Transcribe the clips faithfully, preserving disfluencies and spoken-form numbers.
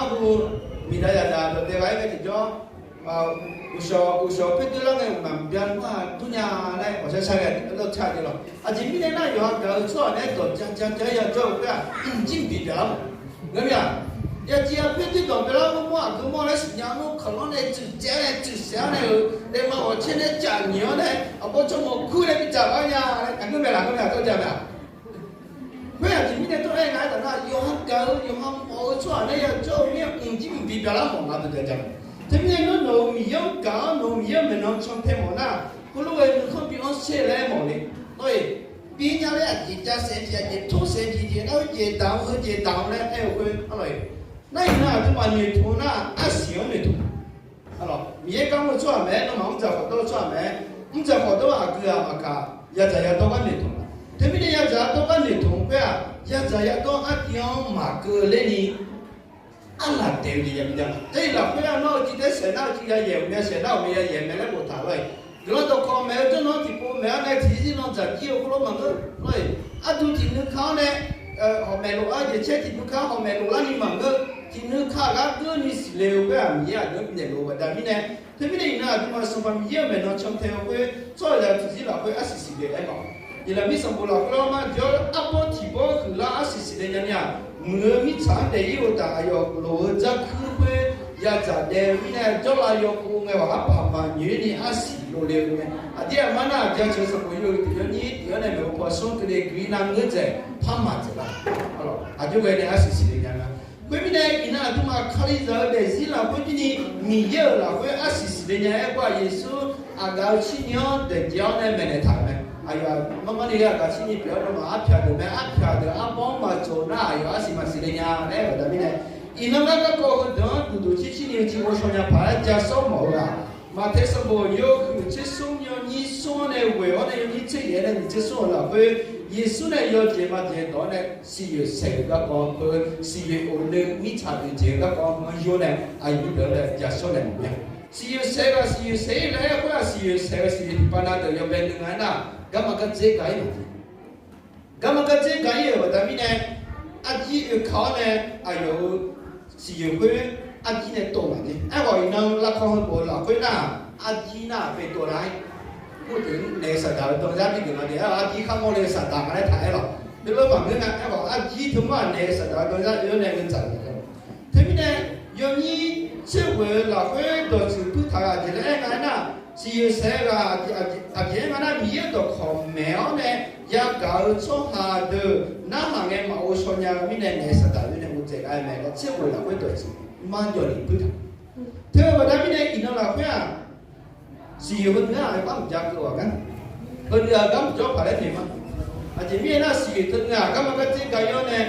Arhu miqdaq yaqdaq dawqdae gha-aer ghae tiqjawr, uqshawq, uqshawq paerdoer lar ngae mqmaq bya nmr-aq durnya laer awqshar shar ghae lawr tar jeq lawq. Aqjeq mirnae nar, yawqha gaq-eu tsawrhaq nae dawq ja ja ja-aer yajawr-eu khoer-aq, mqjir mqbiq byaqlar mawf. Ngeurmir-aq, yaciv ya paerdoer dawq byalar mawrmawr aqgeu mawr laer siqnya-eu nmr kaqlanr nae tsuif tsaev-aer nae tsuif saef-awr nae-euq daema ghawqtser nae caf nyiq-awr nae aqbawr tsawrmawq kur nae bi dzaq lar nya laer aqngeur mae laf ngeur mae-aq, tawr ja mae-aq. Khoer aqjeq mirnae tawr aer nga-aer taf nar, yawqha gaq-eu yawqha mawf-eu tsawrhaq nae yajawr-eu mir-aer mqjir mqbiq byaqlar mawf nga dawq ja ja. Teumirnae nawr nawq-euq Miqyaer-anr gaq-awr nawq-euq Miqyaer-euq maeqnan cantae mawf nar, khoerlof-aer nuikhanr bi anr sher laer mawf le. Nawr-iq bi nya laer aqjeq ja saef tiq aqjeq tor saef tiq tiq nar, khoer jeq daq-eu heu jeq daq-eu laer aer-eu khoer arlawq-iq. Nar iqnan aqduimaf noeqtmq-eu nar, arsiq-anr noeqtmq. Arlawq, Miqyaer gar mr-eu tsawrhaq mae-aer nawmaf mr dzaq khawf dawr-eu tsawrhaq mae-aer, mr dzaq khawf dawr-eu aqgeu-aq maqkaq, yadzaq yadawr gar noeqtmq-a. Teumirnae yadzaq yadawr gar noeqtmq-eu khoer-aq, yadzaq yadawr artiv-anr maqkeuv ler ni arlaq daef-eu jeq ya bi jav-a. Tariq lafkhoer-aq, nawr-eu civ taer saef nar-eu civ yayaeq, uqmya saef nar-euq uqmya yayaeq mae laer boftaq lawr-iq. Guiqlanq dawqkawq maeq-eu jawrnan tiqpov maeq-awr nae tiqzir zir nan dzaqjir-eu khoerlof maqngeur lawr-iq. Ardu tiqnui ka-awr nae hawq maeqlof-ar jeq caer tiqnui ka hawq maeqlof larni maqngeur. Tiqnui ka gar geurni siqle-eu khoer-aq, Miqyaer aqdui-anr bifnaeq lof-eu baqda mirnae. Teumirnae iqnan aqduimaf Sanqpaq Miqyaer-euq maeqnan cantae-eu khoer tsawrhaqzaq tiqzir lafkhoer arsiq siqle aer ma. Iqlaqmir sanqbof lafkhoer-anr mar jawr arbawr tiq bawr huiqlar arsiq siqle nyani-aq, muiq-eu mirtsaq-anr daef-ir-eu taf aqyawf lof-eu dzarkuir khoer yadzaq daef-eu mirnae jawrlav yawkov ngae ghaq arpaq maqnyoeq-ir ni arsiq lov le-eu mae. Aqdir aqmar nar aqjaceuq sanqbof yawhuiq tiq yawnyir tiq-awr nae maeqhu paw smr keuvle guiqlanq ngeur dzaeq par maq dzaeq lar. Aqjox ghae nae arsiq siqle nya nga. Khoermirnae iqnan aqduimaf Kalizaq-eu daefzir lafkhoer jirni Miqyaer-euq lafkhoer arsiq siqle nya-aer gar-aq, Yeqsur aqgaf-eu cirni-anr daeqjaeq-awr nae maeqnaeq taq-euq mae. Aqyawf-aq marmarni ghae aqgaf cirni pyeuf-awr nawmaf arpyaq deuq mae, arpyaq deuq arbawr maqtsov nar aqyawf arsiq maqsiq le nya laer baqda mirnae, iqnan gar garkawv heudeuq-anr duqduq circirni-eu jeq ghovshaw nya paq-aer ja sawr mawf-eu ghaq. Maqtae sanqbof yawhuiq tsersmr yawnyir smr-anr nae ghoeq-awr nae yawnyir tser yaef nae nyiq tser smr-euq lafkhoer, Yeqsur nae yawjeq maqjeq dawq-awr nae siqyoeq saeq-eu garkawv heu, siqyoeq of le mirtsaq oeq jeq-eu garkawv heu yawr nae aqyuif deuq-anr nae ja sawr naeq mawf mir-a. Siqyoeq saeq-eu ghaq siqyoeq saeq-ir laer-aer khoer-aq, siqyoeq saeq-eu siqyoeq tiqpav na deuq yawbae nuiv nga aernar, garma gardzer gaq-ir maqjeq. Garma gardzer gaq-ir-euq baqda mirnae, arjir oeka-awr nae aqyawf-euq siqyoeq khoer arjir nae tov maqjeq. Aerkhawf iqnan lavkawv heu bof-eu lafkhoer nar, arjir nar-aq baetov lar-ir. Khoerdeuq naeq-eu saqdaq-eu danzar bi geuf nga jeq. Aerkhawf arjir kharmawr le-eu saqdaq nga laer taq-aer lawq. Beulof maqngeur nga. Aerkhawf arjir teumawr-aq naeq-eu saqdaq-eu danzar oe-awr nae gheu tsaq-euq mae. Teumirnae yawnyir tser ghoeq-eu lafkhoer dawqtsuif puirtaq-eu aqjeq laer aer nga aernar, siqyoeq saeq-eu ghaq aqjeq aer nga nar, Miqyaer-euq dawqkawq maeq-awr nae yagaq-eu tsawrhaq deuq narhaq ngae maqghov shaw nya-eu mirnae naeq-eu saqdaq oe nae ghov dzaeq lar-eu mae laer tser ghoeq lafkhoer dawqtsuif mar jawq ni puirtaq. Teu-eu baqda mirnae iqnan lafkhoer-aq, siqyoeq heudeuq-aq aqyawf gar mqjav keuv ghaq gar, heudeuq-aq gar mqjawr paq laer noeq ma. Aqjeq mirnae nar siqyoeq teu nar-aq garma gardzer gaq-ir-awr nae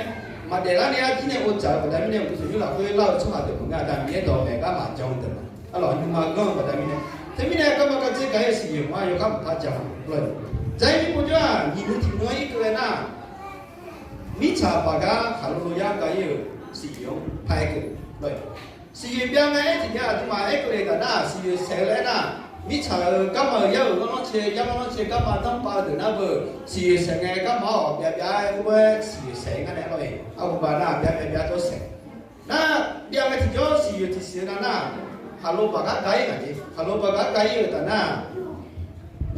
maqdaef lar ni arjir nae ghov tsaq-eu baqda mirnae, uqduq tanqnymr lafkhoer lar-eu tsawrhaq deuq maqngeur-a, aqda Miqyaer dawq maeq gar maqjan-eu deuq ma. Arlawq nuima ganr-eu baqda mirnae. Teumirnae garma gardzer gaq-ir-eu siqyoeq ma yawgar maqpar ja-a. Dzaq-ir ni povjawr-aq, nyiq nui tiq nui-anr irkeuv ghae nar, mirtsaq baq gar khaqlo lo yar gaq-ir-euq siqyoeq-anr paq-aer keuv. Siqyoeq byav ngae-aer tiqbyan aqduimaf aer keuvle taf nar, siqyoeq saeq-eu laer nar, mirtsaq-euq garma-euq yar-euq ghanrlanr cae, yar ghanrlanr cae garma danrpav-eu deuq nar beu, siqyoeq saeq ngae garma-awq byav byav-aer ur-aer siqyoeq saeq-ir ngar nae lawr-iq, arhuba nar byav byav byav dawr saeq. Nar byav ngae tiqjawr siqyoeq tiqsiq-eu nar nar, khaqlo baq gar gaq-ir ngaq jeq. Khaqlo baq gar gaq-ir-euq taf nar,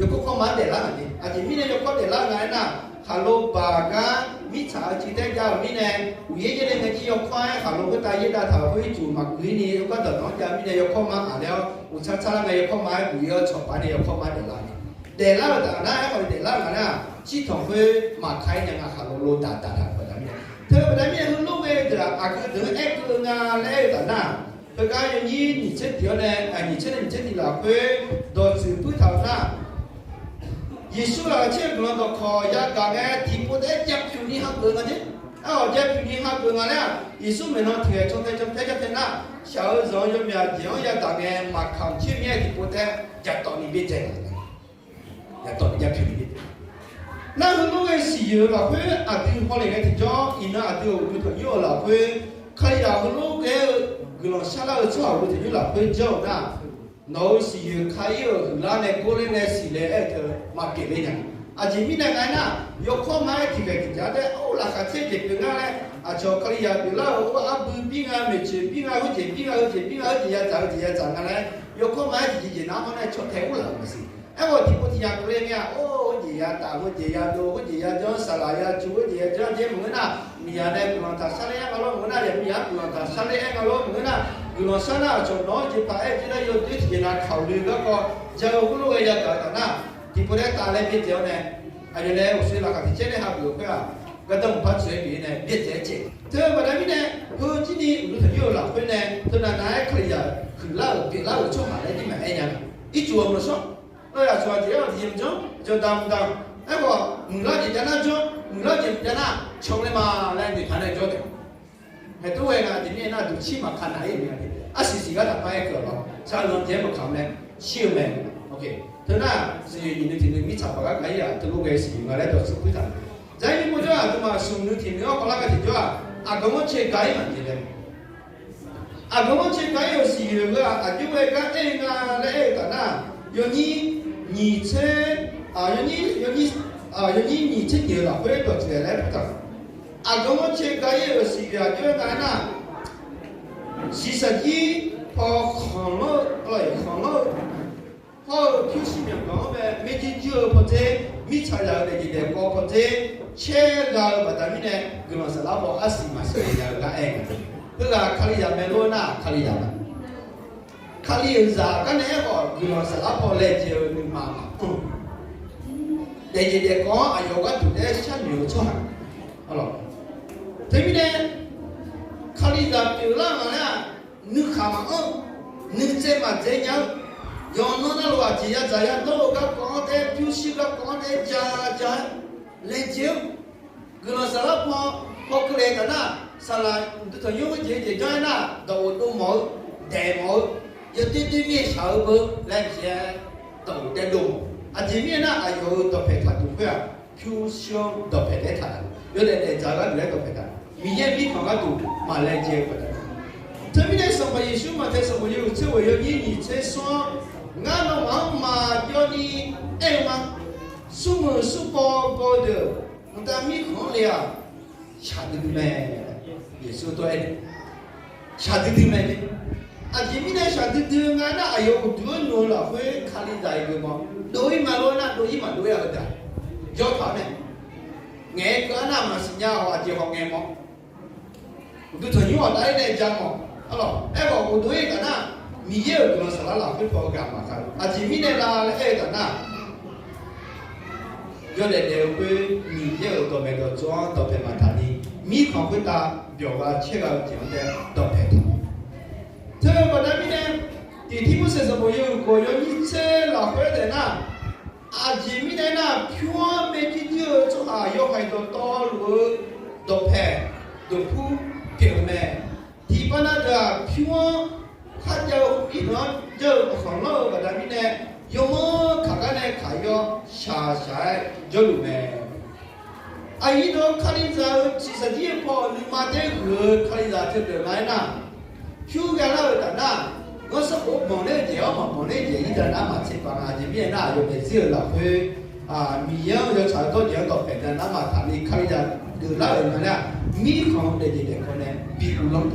yawkawr kawrma-anr daeflar ngaq jeq. Aqjeq mirnae yawkawr daeflar nga aernar, khaqlo baq gar mirtsaq-eu ciqtaer jav-euq mirnae, uqyaer yaerle ngaejir yawkawr-aer khaqlo khoertav yaerdavtaq-euq khoer ircuf maqguq-ir ni, yawkawr dawqdawq-anr jav mirnae yawkawr ma aq laer-awr, uqtsar tsar lar ngae yawkawr ma-aer guq-ir-awr cawqpar nae yawkawr ma daeflar-a. Daeflar-euq taf nar aerkhawf daeflar nga nar, cirtanq khoer maqka-aer nya nga, khaqlo lo daq daq taq-euq baqda mirnae. Teu-eu baqda mirnae heulof ghae-eu deuq-aq aqgeu deuq-anr aer keuv nga laer aer-eu taf nar, heugar yawnyir nyiq tser tiq-awr nae, nyiq tser nae nyiq tser tiq lafkhoer dawqtsuif puirtaq-eu nar, Yeqsur laqkhaq caer-eu guiqlanq dawqkawq yagaq ngae tiqpov taef-aer japyuq ni hageuf nga jeq. Aerkhawf japyuq ni hageuf nga laer-aq, Yeqsur maeqnan tiqghae cantae cantae cantae nar, shaq-eu zanq-eu yawmyaq jeq-anr yadaq ngae maqkamq caer mir-aer tiqpov taef-aer jaqtawf ni byaerdzae nga. Jaqtawf ni japyuq ni byaerdzae. Nar heulof ghae siqyoeq-eu lafkhoer aqdui hawle ngae tiqjawr iqnan aqdui-euq uqduq tanqnymr-euq lafkhoer, Kalizaq heulof ghae-eu guiqlanq sharlar-eu tsawrhaq uqduq tanqnymr lafkhoer janr-euq nar, nawq-euq siqyoeq ka-ir-euq huiqlar nae gor ler nae siqle aer-eu teu maqpyeuf ler nya. Aqjeq mirnae nga aernar, yawkawr ma-aer tiqkhaeq tiqjaq taef-aer laqkhaq caer jeq pyeuf ngar laer, Aqcawq Kalizaq pyeuflar-euq-awr arbui bir nga, maeqtsoeq bir nga, heujeq bir nga, heujeq bir nga, heujeq yadzaq, heujeq yadzaq nga laer, yawkawr ma-aer tiqjeq jeq nar-awr nae caw tae urlaf-euq maqsiq. Aerkhawf tiqpov tiqyaq keuvle ngae-aq, or, heujeq yataf, heujeq yadov, heujeq yajanr, saqlaq yacuq, heujeq yajanr jeq maqngeur nar, miqyaq nae guiqlanq taq sharler-aer nga lor maqngeur nar, yaq miqyaq-anr guiqlanq taq sharler-aer nga lor maqngeur nar, guiqlanq shar nar aqcawq nawq-anr jeqpaq aer-eu jir nar, yawdoer tiqjeq nav kaq-euq le garkawv ja-eu heulof-aer yagaq-eu taf nar, tiqpov nae taf laer byaerdzae-awr nae, aqyawf nae uqshoe laqkhaq tiqcaer nae hageuf-eu khoer-aq, gardanr mqpar tsoeq-aer bif-ir nae byaerdzae-aer caev. Teu-eu baqda mirnae, heu jir ni uqduq tanqnymr-eu lafkhoer nae teunav nav-aer Kalizaq huiqlar-euq pyeuflar-euq tsawrhaq laer jir maqaer nya-a. Ircuf-euq maqshawr. Lawr-aq, aqcawq aqjeq-anr tiqjeq maqjanr, jawrda mqdam. Aerkhawf muiqlar jeq jav nar janr, muiqlar jeq maqjav nar caw laer ma laer noeqtaq nae jawr taef. Haeqtov ghae nga jeq mirnae nar duqcir maqkaq naq-ir-euq nga. Arsiq siq gar taqpar-aer keuv-awq lawr, saqlanq jeq-aer maqkaq-eu mae, shir-eu mae. Teu nar, siqyoeq nyiq nui tiq nui mirtsaq paq gar gaq-ir-aq, teulof ghae siqyoeq nga laer dawqtsuif puir taq. Zaqyo nymr pov jawr-aq, aqduimaf smq nui tiq nui-anr khawlar gar tiqjawr-aq, aqgeu-anr cae gaq-ir maqjeq laer Aqgeu-anr cae gaq-ir-euq siqyoeq heu-aq, aqjox ghae gar aer-eu nga laer aer-eu taf nar, yawnyir nyiq tser, yawnyir, yawnyir, yawnyir nyiq tser nyiq-euq lafkhoer dawqtsuif-aer laer aertaq. Aqgeu-anr cae gaq-ir-euq siqyoeq aqjox-aer nga aernar, shiqshaq jir paw khanqlanr-eu, khanqlanr-eu, hawr-eu pyurshuir myawqganq-anr mae, maerjuir juir-eu pawdzer, mirtsaq zaq-eu daefjeq daefkawv pawdzer, caer gha-eu baqda mirnae guiqlanq saflar paw arsiq maqsiq nya-eu gar aer-eu. Heughaq Kalizaq mae lor nar-aq Kalizaq mae. Kali-euq zaq gar nae aerkhawf guiqlanq saflar paw laejae-eu nuima maqanr. Daefjeq daefkawv-anr aqyawf gharduq taef-aer sharnoeq-eu tsawrhaq. Teumirnae Kalizaq pyeuflar nga laer-aq, nuikhaq maqanr, nuitsaev maqdzae nya-eu, yawqnan navluf aqjeq yadzaq yadawr-eu garkawv-anr taef-aer, pyurshuir garkawv-anr taef-aer ja ja-aer laejae-eu, guiqlanq saflar paw paw keuvle taf nar, saqlaq uqduq tanqnymr-anr jeq jeq janr-aer nar, dawqghof dov mawf-eu, daeq mawf-eu, yawdoer doer mir-aer shaq-eu beu laer jeq-aer dawqghof taef dov mawf. Aqjeq mirnae nar, aqyawf-euq dawqpaeq taqduq khoer-aq, pyurshuir-anr dawqpaeq taef-aer taq-euq, yawdaef daefdzaq-eu gharduq laer dawqpaeq taq, Miqyaer mirkhanq gharduq maqlaejae-eu baqda. Teumirnae Sanqpaq Yeqsur Maqtae sanqbof yawhuiq tser ghoeq yawnyir nyiq tser smr-anr, ngar nawmaf-anr maqjawv ni aer-eu ma. Smrmuiq smrbaw baw-eu deuq mqtav mirkhanq-anr le-aq, shaqdui dui mae. Yeqsur tov-aer, shaqdui dui mae. Aqjeq mirnae shaqdui dui-eu nga nar, aqyawf uqduq-anr noeq-eu lafkhoer Kalizaq-iq geufmawf dov-ir ma lor nar, dov-ir maqdov-ir-a heu daq, jawr taq-awr nae, ngaeq-aer keuv-ar nar maqsiq nya-awq, aqjeq khawf ngaeq mawf. Uqduq tanqnymr ghawqdaq-ir nae ja mawf. Arlawq, aerkhawf uqduq-ir taf nar, Miqyaer-euq guiqlanq saflar lafkhoer paw ghaq maqkaq-eu aqjeq mirnae la laer aer-eu taf nar, yawdaef daef-eu khoer Miqyaer-euq dawqmaeq dawqtsov-anr dawqpaeq maqtaq ni, mirkhanq khoertav byawq gha caer gha-eu jeq-anr taef-aer dawqpaeq taq. Teu-eu baqda mirnae, tiq Tirmorseq sanqbof yawhuiq khof yawnyir tser lafkhoer taef nar, aqjeq mirnae nar, pyur-anr maerjuir juir-eu tsawrhaq yawhaiq dawqtawvluf-eu dawqpaeq dawqpur pyeuf-eu mae. Tiqpav nav deuq-aq, pyur-anr kharjav-eu irkhanq-anr jar-eu khanqlanr-eu baqda mirnae, yawmanr kaq gar nae kaq-ir-awr shaq shaq-aer jawrluf mae. Aqyuif deuq-or, Kalizaq-euq shiqshaq jir-eu paw nuima taef-aer huiq-eu Kalizaq teudeuq nga aernar, pyur ghae lar-euq taf nar, ghanr sanrkhof-anr banqler-eu jeq-awr maqbanqler-eu jeq irda nar maqtser paq nga. Aqjeq mirnae nar, aqyawf daefzir-euq lafkhoer Miqyaer-anr yawtsaq-eu dawrjeq-anr dawqpaeq nya nar maqtaq ni Kalizaq geuflar-euq nga laer-aq, mirkhanq-eu daefjeq daefkawv nae bi uvlanr.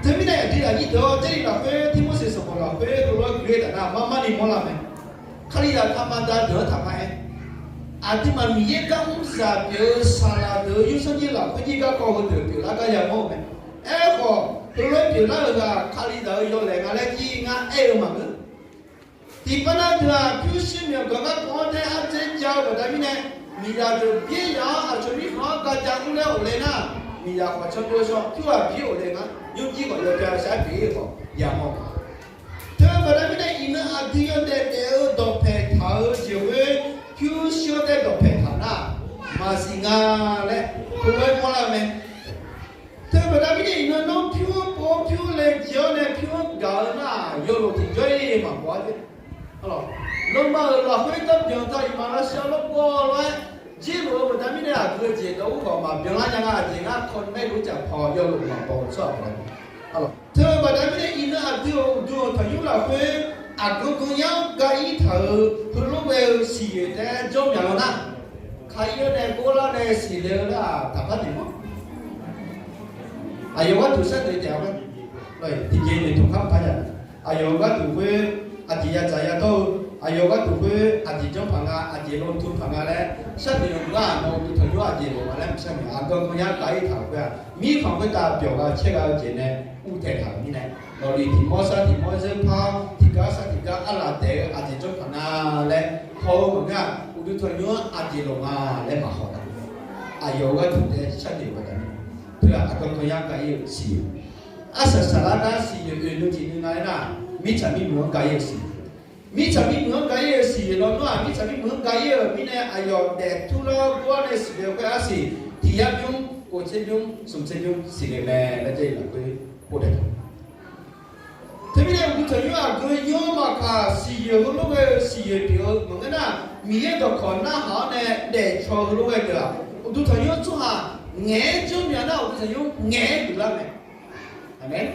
Teumirnae aqdui aqnyir deuq-or, Jarlif lafkhoer Tirmorseq sanqbof lafkhoer heulof-aer gui-eu taf nar, marmar ni mawrlar mae. Kalizaq taqmar da deuq-anr taqpar-aer, aqduimaf Miqyaer gar mr zaq pyeuf-eu saqlaq deuq-eu yursanr jir lafkhoer jir garkawv heudeuq pyeuflar gar yamawr-eu mae. Aerkhawf, heulof-aer pyeuflar-euq ghaq Kalizaq-euq yawlaeq nga laer jir ngar aer-eu maqngeur. Tiqpav nav deuq-aq, pyurshuir myawqganq garkawv-anr taef-aer ardzaer ja-eu baqda mirnae, miqzaq deuq byaer yaf-anr aqcawq mirkhanq-anr ga ja mr laer ghofle nar, miqzaq khawf canrdo shawr pyur ghaq byaer ghofle nga, nymrjir khawf yawbya shar pyeuf-ir khawf yamawr. Teu-eu baqda mirnae, iqnan aqdui yawdaef daef-eu dawqpaeq taq-eu jeq khoer pyurshuir-anr taef-aer dawqpaeq taq nar, maqsiq nga laer heulof-aer mawrlar-eu mae. Teu-eu baqda mirnae, iqnan nawr pyur-anr pov-awr pyur laejae-awr nae pyur-anr gaq-eu nar-aq, yawlof tiqjawr-ir maqbaw-ar de. Nawmaf-euq lafkhoer tarbyanq taq iqmalavshav lawrgawv lof-aer jerlof-eu baqda mirnae, aqgeu jeq dawq-ur khawf maqbyan lar nya nga. Aqjeq ngar kawv nae maerlof-aer jaq paw yawlof maqbaw-eu tsawrhaq baqda. Teu-eu baqda mirnae, iqnan aqdui-euq uqduq-euq tanqnymr lafkhoer aqgan gan yar-anr ga-ir taq-euq heulof ghae-eu siqyoeq taef-aer jawr myaq law nar, kali-awr nae gorlar nae siqle-eu nar-aq, taqpar naeq mawr. Aqyawf gharduq sharnoeq taef-a. Tiqjeq noeqtmq kar paq-a. Aqyawf gharduq khoer aqjeq yadzaq yadawr-eu, aqyawf gharduq khoer aqjeq janr paq nga, aqjeq lawtu paq nga laer sharnoeq-eu ghaq nawr uqduq tanqnymr aqjeq loq nga laer maqshar nya. Aqgan kanyar gaq-ir taq-euq khoer-aq, mirkhanq khoertav byawq gha caer gha-eu jeq nae uvtaeq taq-euq mirnae, nawqliq tiq mawr sar tiq mawr zeur par-awr, tiqgar sar tiqgar arlaf taef-eu aqjeq janr paq nga laer haw-eu maqngeur-aq, uqduq tanqnymr-anr aqjeq loq nga laer maqhaw taq. Aqyawf-euq gharduq taef sharnoeq-eu baqda mirnae, teu-aq aqgan kanyar gaq-ir-eu siqyoeq, arsaq saqlar gar siqyoeq oeq nuiv tiq nuiv nga aernar, mirtsaq mirmuiq-anr gaq-ir-eu siqyoeq. Mirtsaq mirmuiq-anr gaq-ir-eu siqyoeq lawnmr-aq, mirtsaq mirmuiq-anr gaq-ir-euq mirnae aqyawf daeftur lar gor-awr nae siqle-eu khoer arsiq, tiq yar bymr, kof tser bymr, smq tser bymr siqle mae laer Jarlif lafkhoer povdaef taq. Teumirnae uqduq tanqnymr aqgeu nymr maqkaq siqyoeq heulof ghae-eu siqyoeq pyeuf-eu maqngeur nar, Miqyaer dawqkawq narhaq-awr nae daefcaw heulof ghae deuq-aq, uqduq tanqnymr tsawrhaq ngaeq-aer janrmyaq nar, uqduq tanqnymr ngaeq-aer guiqlar mae. Aqmeq.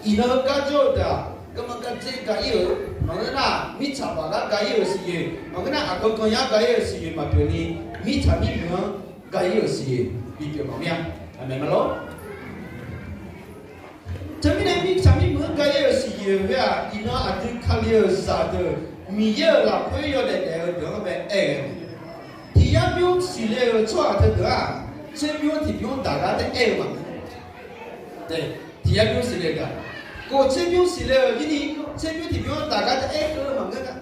Iqnan-eu gar jawr-eu deuq-aq, garma gardzer gaq-ir-euq maqngeur nar, mirtsaq baq gar gaq-ir-euq siqyoeq maqngeur nar, aqgan kanyar gaq-ir-euq siqyoeq maqpyeuf ni, mirtsaq mirmuiq-anr gaq-ir-euq siqyoeq bipyeuf mawf mir-a. Aqmeq ma lor. Teumirnae mirtsaq mirmuiq-anr gaq-ir-euq siqyoeq khoer-aq, iqnan aqdui Kali-euq zaqdeuq Miqyaer-euq lafkhoer yawdaef daef-eu deuq-anr bae aer-eu mae. Tiq yar bymr siqle-euq tsawrhaq teudeuq-aq, tser bymr tiq bymr daq gar taef aer-eu maqngeur. Tiq yar bymr siqle-eu gaq, kof tser bymr siqle-euq jir ni, tser bymr tiq bymr daq gar taef aer keuv-eu maqngeur nga.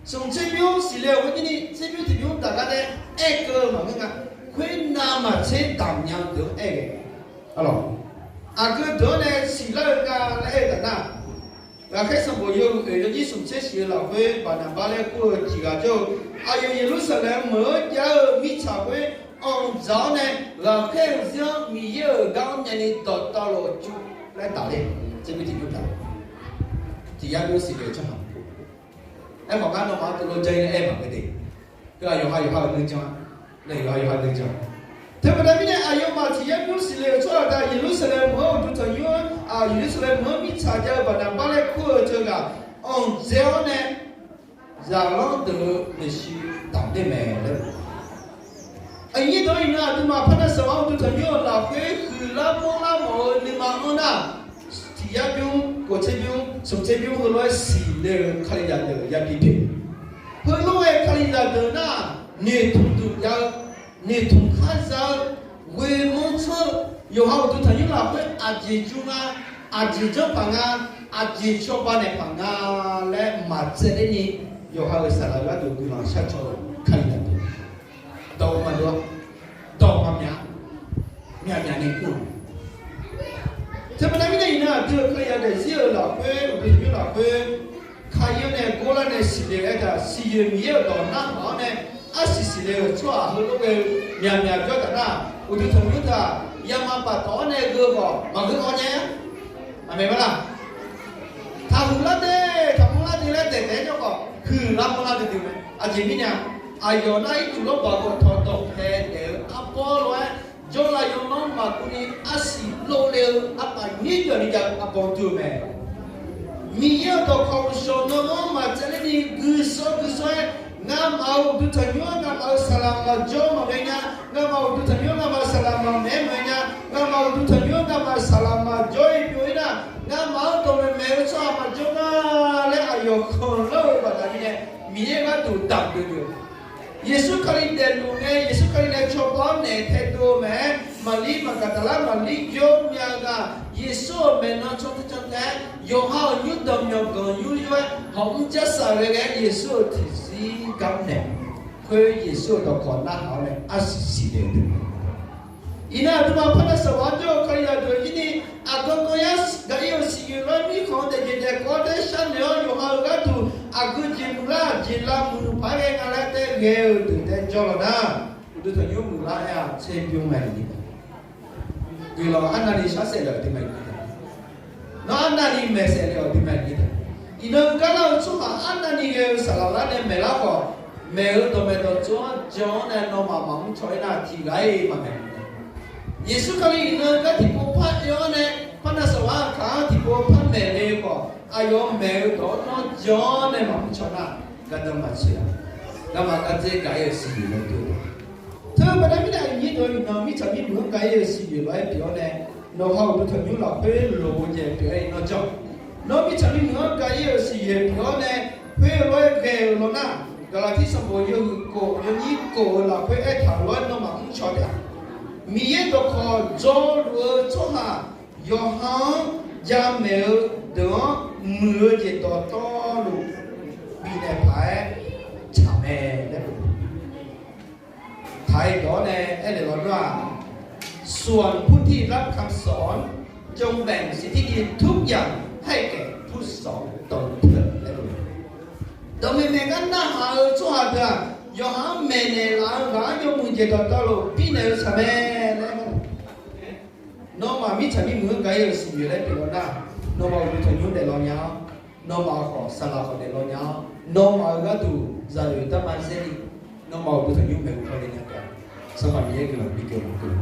Smq tser bymr siqle-euq khoer jir ni, tser bymr tiq bymr daq gar taef aer keuv-eu maqngeur nga. Khoernav maqtser damq nya-eu deuq-anr aer-eu mae. Aqgeu deuq-anr nae siqlar-eu nga laer aer-eu taf nar, Ghaqkhaer sanqbof yawhuiq oeq yawnyir smq tser shif-eu lafkhoer Baqnaqbar laer kur-eu tiq ghaq jawr-eu, aqyawf Yeqlursaqlaeq meuq-anr jav-eu mirtsaq khoer anqdzaq-awr nae, ghaqkhaer-euq zir-anr Miqyaer-euq gar-anr nyani dawqtawvluf-eu cu laer tafler. Tser bymr tiq bymr daq, tiq yar bymr siqle-eu tsawrhaq. Aerkhawf gar nawmaf-anr teulof jar-ir nae aer maqngeur de. Teu-aq yawqha yawqha-euq nuijan, nae yawqha yawqha nuijan. Teubaqda mirnae aqyawfmaf tiq yar bymr siqle-euq tsawrhaq deuq-aq, Yeqlursaqlaeq meuq-anr uqduq tanqnymr-anr, Yeqlursaqlaeq meuq-anr mirtsaq jav-eu Baqnaqbar laer kur-eu teughaq anqdzae-awr nae, zaqlanr deuq-eu maeqshi damq ler mae laer. Aqnyir dawq-anr iqnan aqduimaf parnav saqlaq-anr uqduq tanqnymr-euq lafkhoer huiqlar manrlar mawf-eu nuima anr nar, tiq yar bymr, kof tser bymr, smq tser bymr heulof-aer siqle-eu Kalizaq deuq yabi pyeuf. Heulof-aer Kalizaq deuq nar, noeqtmq duq jav-eu, noeqtmq khar za-eu, ghoe manr tsanr-eu, yawqha uqduq tanqnymr lafkhoer aqjeq jur nga, aqjeq janr paq nga, aqjeq cawba naeq paq nga laer maqtsaevler ni, yawqha-euq saqlaq gharduq guiqlanq shar caw-eu Kalizaq deuq dawq maqdov-a, dawq maqmyaq, myaqmyaq ni kur-eu. Teubaqda mirnae iqnan aqdui-euq Kalizaq daefzir-euq lafkhoer, uqduq tanqnymr lafkhoer, kali-anr nae gorlar nae siqle-eu aertaq, siqyoeq Miqyaer-euq dawq narhaq-awr nae arsiq siqle-euq tsawrhaq heulof ghae-eu myaqmyaq jawr taf nar, uqduq tanqnymr taq yamaf paftawf-awr nae gheu khawf maqgheu khaw nya-a. Aqmeq ma laq? Taqhuiq lar de, taqmanr lar de laer daef taef-aer jawr khawf, huiqlar manrlar duidui mae. Aqjeq mirnae-aq, aqyawf nar ircuf lawrbaq gawqtawq dawqpae daef-eu arbawr lof-aer jawrlav yawlanr maqguv ni arsiq dovle-eu arpaf nyir deuq ni jav-eu arbawr dur-eu mae. Miqyaer-euq dawqkawq uqshawq nanr-anr maqtsaevler ni guiqsawr guiqsawr-aer, ngamaf-euq uqduq tanqnymr-anr ngamaf-euq saqlaq maqjawr maqghae nya, ngamaf-euq uqduq tanqnymr-anr ngamaf-euq saqlaq maqmaeq-aer maqghae nya, ngamaf-euq uqduq tanqnymr-anr ngamaf-euq saqlaq maqjawr-ir pyeuf-ir nar, ngamaf-anr dawqmaeq maeq-eu tsawrhaq maqjawr nga laer aqyawf khanqlanr-eu baqda mirnae, Miqyaer gharduq damq geuf geuf-eu Yeqsur Kali daefluf ngae, Yeqsur Kali nae cawba-anr naeq taedov-eu mae-aer, Maqlir Maqgaqdaqlar Maqlir jawr myav ghaq, Yeqsur-euq maeqnan caw tae caw tae-aer, yawqha-euq nymrdanq myawqganq yur yur-aer, hawq mr jarsaq ghae ghae-aer Yeqsur-euq tiqzir gar naeq. Khoer Yeqsur-euq dawqkawq narhaq-awr nae arsiq siqle-eu deuq. Iqnan aqduimaf parnav saqlaq-anr jawr-eu Kalizaq deuq-ir ni, aqgan kanyar gaq-ir-euq siqyoeq lof-aer mirkhanq-anr daefjeq daefkawv-anr tae sharnoeq-awr yawqha-euq gharduq aqgeu jeq muiqlar-aq, jeq lavmuiq paq-aer ghae nga laer tae ghae-eu deuq tae jawr lawq nar, uqduq tanqnymr muiqlar aer-aq tserbymr mae ni. Guiqlanq arnavni shar saef lef-awq dui mae. Nawr arnavni maeq saef lef-awq dui mae. Iqnan garlar-eu tsawrhaq arnavni ghae-eu saqlaq lar nae maeqlar khawf, maeq-eu dawqmaeq dawqtsov-anr jan-awr nae nawmaf maqmr caw-ir nar tiq ghaq-ir maqmaeq. Yeqsur Kali iqnan gar tiqpov par oe-awr nae, parnav saqlaq-anr aqkaq-anr tiqpov par maeqle khawf, aqyawf maeq-eu dawq-anr nawr jan-awr nae maqmr caw nar, gardanr maqtsoeq-a. Ngamaf gardzer gaq-ir-euq siqyoeq laer dov-eu Teu baqda mirnae aqyuif nyir deuq-anr iqnan mirtsaq mirmuiq-anr gaq-ir-euq siqyoeq lof-aer pyeuf-awr nae, nawq ha-euq dui tanqnymr lafkhoer loq-eu jeq pyeuf-aer iqnan janr. Nawr mirtsaq mirmuiq-anr gaq-ir-euq siqyoeq pyeuf-awr nae, khoer-eu lof-aer ghae-euq law nar, Gaqlaqtir sanqbof yawhuiq kof yawnyir kof-euq lafkhoer aertaq-euq lof-aer nawmaf mrcaw taef-a. Miqyaer dawqkawq jawrluf-eu tsawrhaq yawqha-anr jamaeq-eu deuq-anr muiq-eu jeq dawqtawvluf bifnaeq paq-aer tsaq mae laer ไทย dawq-awr nae aernaeq lawnmr-aq, ส่วนผู้ที่รับคำสอน จงแบ่งสิ่งที่ดีทุกอย่างให้แก่ผู้สอนตนเถิด laer lof. Dawqmaeq maeq gar narhaq-eu tsawrhaq deuq-aq, yawqha-anr maeqnaeq laf-eu ghaq-anr yawmuiq jeq dawqtawvluf bifnaeq-eu tsaq mae laer. Nawmaf mirtsaq mirmuiq-anr gaq-ir-euq siqyoeq laer pyeuf law nar, nawmaf-euq dui tanqnymr daef law nya-awr, nawmaf khawf saqlaq khawf daef law nya-awr, nawmaf-euq gharduq zaqdeuq darma zaer ni, nawmaf-euq dui tanqnymr maeqhu paw le nya taef-a. Sanqpaq Miqyaer guiqlanq bigaq luf-eu